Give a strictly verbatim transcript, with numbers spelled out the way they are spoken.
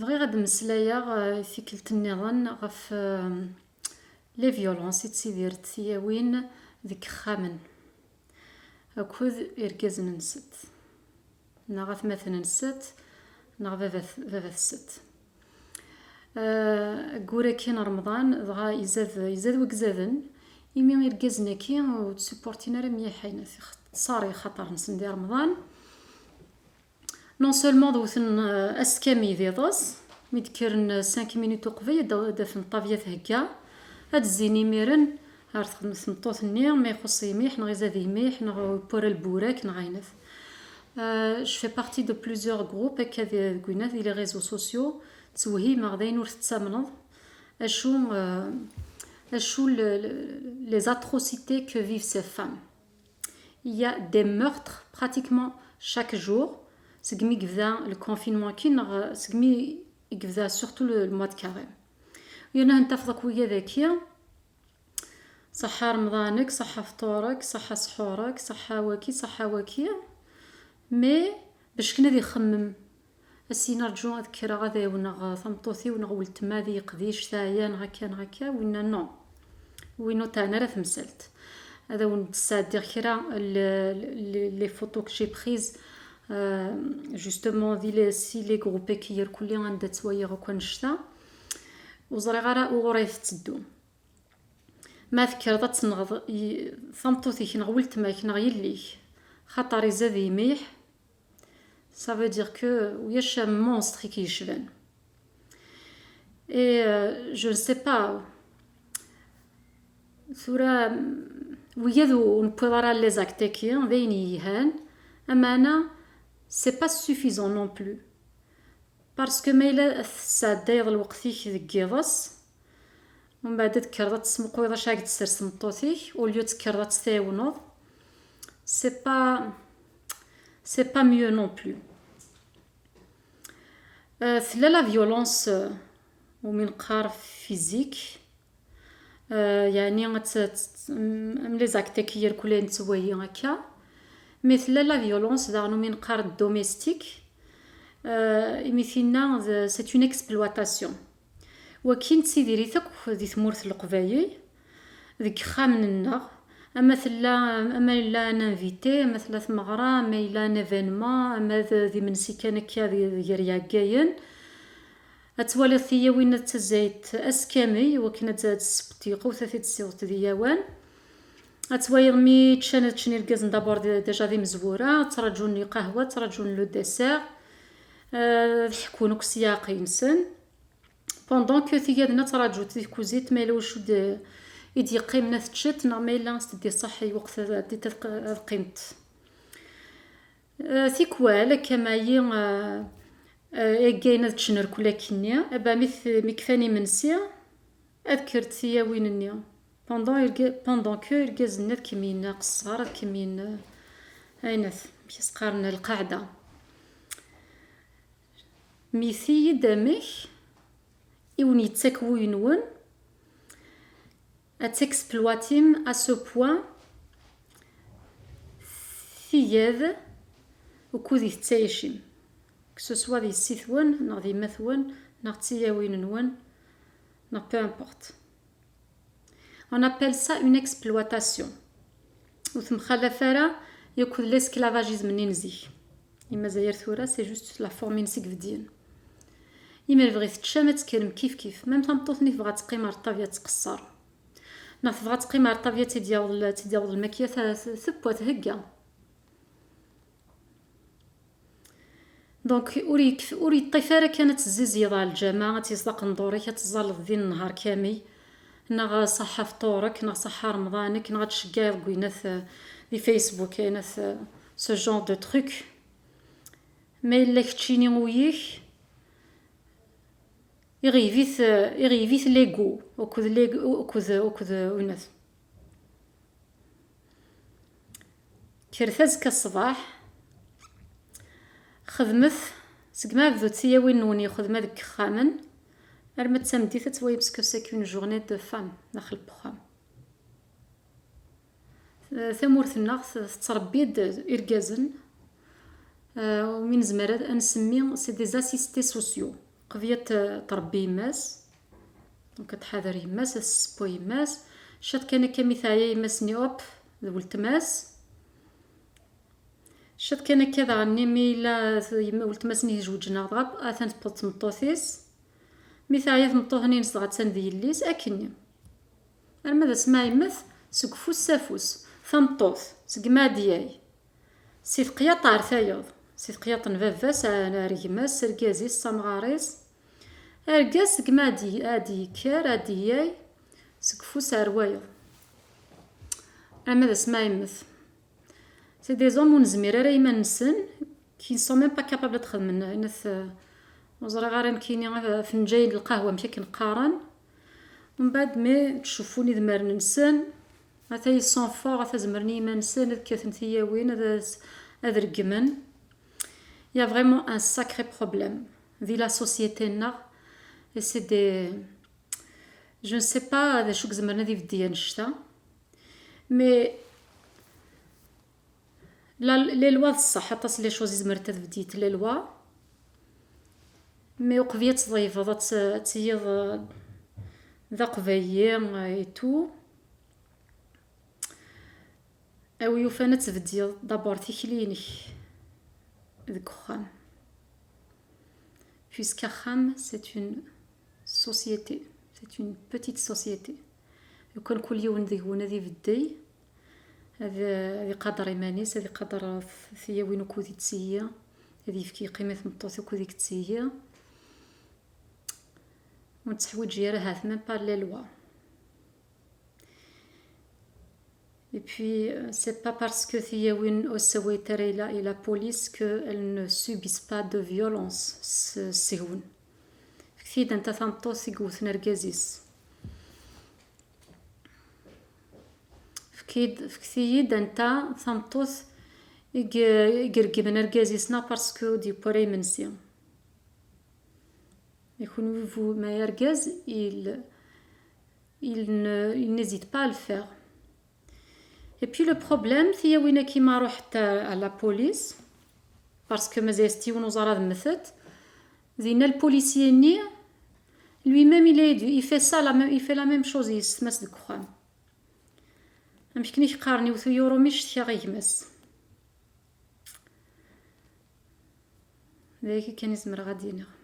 Bɣiɣ ad d-mmeslayeɣ, eh, tikkelt nniḍen ɣef, eh, les violences i ttidirent tiyawin deg yexxamen akked irgazen-nsent, neɣ atmaten-nsent, neɣ baba-, baba-tsent. Eh, ayyur-agi n Remḍan, dɣa izad, izad wegzaden, imi irgazen-agi ur ttsuppurtin ara mliḥ ayen, sorry, xaṭer-nsen di Remḍan. Non seulement d wten, euh, ass kamel d iḍes, mi d-kkren cinq minutes uqbel, ad d-, ad d-afen ṭṭabya thegga, ad d-zzin imiren ar txedmet tmeṭṭut-nni, ma ixuṣṣ yimiḥ, neɣ izad yimiḥ, neɣ yewwi ara lburak, neɣ ayen. Euh, je fais partie de plusieurs groupes, akka di, deg winat, di les réseaux sociaux, ttwehhimeɣ d ayen ur tettamneḍ, acu, euh, acu le, le, les atrocités que vivent ces femmes. Il y a des meurtres pratiquement chaque jour, segmi yebda le confinement-agi, neɣ segmi yebda surtout le, le mois de carême. Yerna ad tafeḍ akk wigad-agi, ṣaḥḥa Remḍan-ik, ṣaḥḥa fṭur-ik, ṣaḥḥa sḥur-ik, ṣaḥḥa waki, ṣaḥḥa waki, mais bac kan ad ixemmem. Ass-in rǧu ad kkreɣ ad ɛiwneɣ tameṭṭut-iw neɣ weltma di yeqdic teɛya neɣ akka neɣ akka, winna non. Win ur teɛni ara temsalt. Ad awen-d-sɛeddiɣ kra le, le, les photos que j'ai prises, euh, justement, di les, si les groupes-agi irkelli anda ttwaliɣ akk annect-a. Ur ẓriɣ ara uɣur ay tetteddu. Ma tekkreḍ ad tenɣeḍ i, tameṭṭut-ik neɣ weltma-k neɣ yelli-k, xaṭer izad yimiḥ, ça veut dire que ulac monstre i k-yecban. Et, euh, je ne sais pas, tura, wigad ur newwiḍ ara les actes-agi, d ayen yelhan, amana, c'est pas suffisant non plus. Parce que ma yella tesɛeddayeḍ lweqt-ik deg yiḍes, umbeɛd ad tekkreḍ ad tesmuqweḍ acu ara k-d-tessers tmeṭṭut-ik, au lieu ad tekkreḍ ad tt-tɛiwneḍ, c'est pas, c'est pas mieux non plus. Euh, tella la violence, euh, umi neqqar physique, euh, yeɛni ad t-, t-, am les actes-agi irkelli nettwali akka. Mais tella la violence daɣen umi neqqar domestique, euh, imi tinna d, c'est une exploitation. Wagi nettidir-it akk di tmurt n Leqbayel, deg yexxamen-nneɣ, ama tella, ama yella un invité, ama tella tmeɣra, ama yella un événement, ama d, d imensi kan akka d, d gar iɛeggayen. Ad twaliḍ tiyawin ad ttazzayent ass kamel, wakken ad, ad tessewweḍ tiqewt, ad t-id-tessiwḍeḍ di lawan. Ad twaliḍ mi ččan, ad ččen irgazen d'abord d-, déjà d imezwura, ttraǧun lqahwa, ttraǧun le dessert, euh, ad ḥekkun akk s yiɛeqqay-nsen. Pendant que tigad-nni ad ttraǧunt di tkuzint, ma yella wacu d-, i d-yeqqimen ad t-ččent, neɣ ma yella ad s-teddi ṣṣeḥḥa i lweqt ad, ad, ad qqiment. Euh, tikwal, akka mayi, euh, euh, aggayen ad ččen rkul akkenni, aba mi t-, mi kfan imensi, ad kkrent tiyawin-nni. Pendant irga-, pendant que irgazen-nni ad kemmlen aqeṣṣer, ad kemmlen, euh, ayen at-, amek i s-qqaren, lqaɛda. Mmiti-yi-d amek i wen-yettak wuy-nwen ad tekspluatim à ce point tigad ukud i tettɛicim, que ce soit d yessi-twen, neɣ d yemma-twen, neɣ d tiyawin-nwen, neɣ peu importe. On appelle ça une exploitation. Ur temxalaf ara yakk d l'esclavagisme-nni n zik. I mazal ar tura, c'est juste la forme-ines i ibedyen. Imi bɣi teččam, ad tekkrem kif kif. Même tameṭṭut-nni tebɣa ad teqqim ar ṭṭabya ad tqeṣṣer. Neɣ tebɣa ad teqqim ar ṭṭabya ad tt-id-yaweḍ l-, ad tt-id-yaweḍ lmakya, ta-, t-, tewwa, thegga. Donc, ur yekf-, ur yeṭṭif ara kan ad tezzizyeḍ ɣer lǧameɛ, ad teẓẓiḍ aqendur-ik, ad teẓẓalleḍ din nnhar kamel, neɣ ṣaḥḥa fṭur-ik, neɣ ṣaḥḥa remḍan-ik, neɣ ad tceggeɛeḍ deg winat, euh, di Facebook, aynat, euh, ce genre de truc. Ma yella keččini ul-ik, iɣeyyeb-it, euh, iɣeyyeb-it l'ego, akked l'ego, akked, akked, euh, winat. Kkret azekka ṣṣbeḥ, xedmet, segmi ara bdut tiyawin-nwen i xedma deg yexxamen, arma d tameddit ad twayem ce que c'est qu'une journée de femme daxel n wexxam. Tamurt-nneɣ t-, tettṛebbi-d irgazen, euh, umi nezmer ad, ad nsemmi c'est des assistés sociaux. Qbiyat, eh, tṛebbi yemma-s. Donc ad tḥader yemma-s, ad tesseww yemma-s. Ciṭ kan akka mi teɛya yemma-s-nni, hop, d weltma-s. Ciṭ kan akka daɣen-nni mi yella t-, yemma, weltma-s-nni zewǧen neɣ dɣa, atan tewweḍ tmeṭṭut-is. Mi teɛya tmeṭṭut-nni-ines dɣa attan d yelli-s, akkenni. Arma d asmi ara yemmet, seg ufus s afus. Tameṭṭut, seg mi ara d-yay. Si teqyaṭ ar tayeḍ, si teqyaṭ n baba-s, ar, ar gma-s, s argaz-is, s amɣar-is. Argaz seg mi ad d-, ad d-yekker, ad d-yay, seg ufus ar wayeḍ. Arma d asmi ara yemmet. C'est des hommes ur nezmir ara iman-nsen, qui ne sont même pas capables ad xedmen ayen at-, ur ẓriɣ ara nekkini, afenǧal n lqahwa amek akken qqaren. Mbeɛd mi ttcuffun idmaren-nsen, ata ils sont forts, ata zemren i yiman-nsen, ad kkaten tiyawin, ad as-, ad reggmen. Il y a vraiment un sacré problème di la société-nneɣ. Et c'est des, je ne sais pas d acu i izemren ad ibeddi annect-a. Mais la, les lois d ṣṣeḥ, aṭas n les choses i zemrent ad beddlent les lois. Mais uqbel ad tḍeybeḍ, ad t-, ad tiliḍ, euh, d aqbayli, euh, et tout. A wi yufan ad tbeddiḍ d'abord tikli-inek deg uxxam. Puisque axxam, c'est une société, c'est une petite société. Lukan kul yiwen deg-wen ad ibeddel, ad, ad iqader iman-is, ad iqader tiyawin ukud i d-ttihi, ad yefk i qima i tmeṭṭut ukud i yettihi, ur netteḥwiji ara ahat même pas les lois. Et puis, euh, c'est pas parce que tiyawin ur ssawalent ara i la, i la police qu'elles ne subissent pas de violence s-, seg-wen. Fket-iyi-d anta tameṭṭut i yewten argaz-is. Fket-iyi-d, fket-iyi-d anta tameṭṭut i y-, i ireggmen argaz-is neɣ parce que ur d-yewwi ara imensi. Et kunwi, vous, ma argaz, il, il ne, il n'hésite pas à le faire. Et puis le problème, tiyawin-agi ma ruḥent à, à la police, parce que mazal-as yiwen uẓar ad mmetent, dinna le policier-nni, lui-même, il est, il fait ça, la même, il fait la même chose, yessetma-s deg uxxam. Amek kan i k-qqaren, iwet uyurum icetkaɣ i gma-s. D ayagi kan i zemreɣ ad d-iniɣ.